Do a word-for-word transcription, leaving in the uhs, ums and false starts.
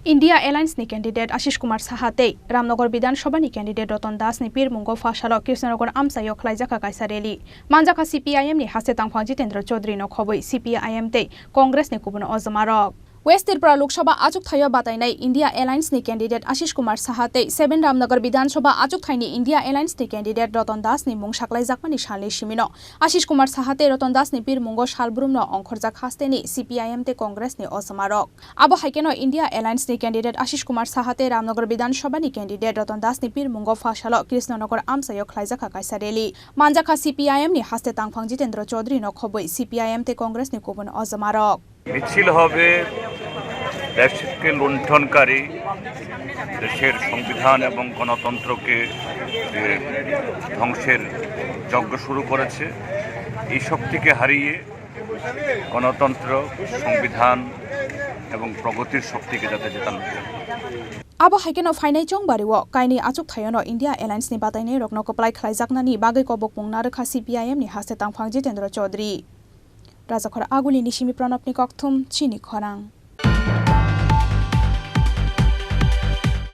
India Alliance ni candidate Ashish Kumar Saha tei Ramnagar Bidhan Sabha ni candidate Ratan Das ni pirmungo pha salo Krishnanagar amchaio khlaijakha kaisa rally. Manjakha C P I M ni haste tangphang Jitendra Chaudhary no khobwi C P I M tei Congress ni kubun ojma rok. West Tripura Lok Sabha achuk thaio batainai India Alliance ni candidate Ashish Kumar Saha tei seven Ramnagar Bidhan Sabha achuk thaini India Alliance ni candidate Ratan Das ni mung saklaijakmani salni simino Ashish Kumar Saha tei Ratan Das ni pirmungo salbrumno ongkhorjak hasteni C P I M tei Congress ni ojma rok. Abo hai kheno India Alliance ni candidate Ashish Kumar Saha tei Ramnagar Bidhan Sabha ni candidate Ratan Das ni pirmungo pha salo Krishnanagar amchaio khlaijakha kaisa rally. Manjakha C P I M ni haste tangphang Jitendra Chaudhary no khobwi C P I M tei Congress ni kubun ojma rok. মিছিল হবে দেশকে লুণ্ঠনকারী, দেশের সংবিধান এবং গণতন্ত্রকে যে ধ্বংসের যজ্ঞ শুরু করেছে, এই শক্তিকে হারিয়ে গণতন্ত্র, সংবিধান এবং প্রগতির শক্তিকে যাতে জেতানো যায়। Abo hai kheno phainai chongbari o kainwi achuk thaiono India Alliance ni batainai rokno kwplai khlaijaknani bagwi kobokmung narwkha C P I M ni haste tangphang Jitendra Chaudhary. Rajakhor Aguli ni simi Pranab ni kokthum chini khorang.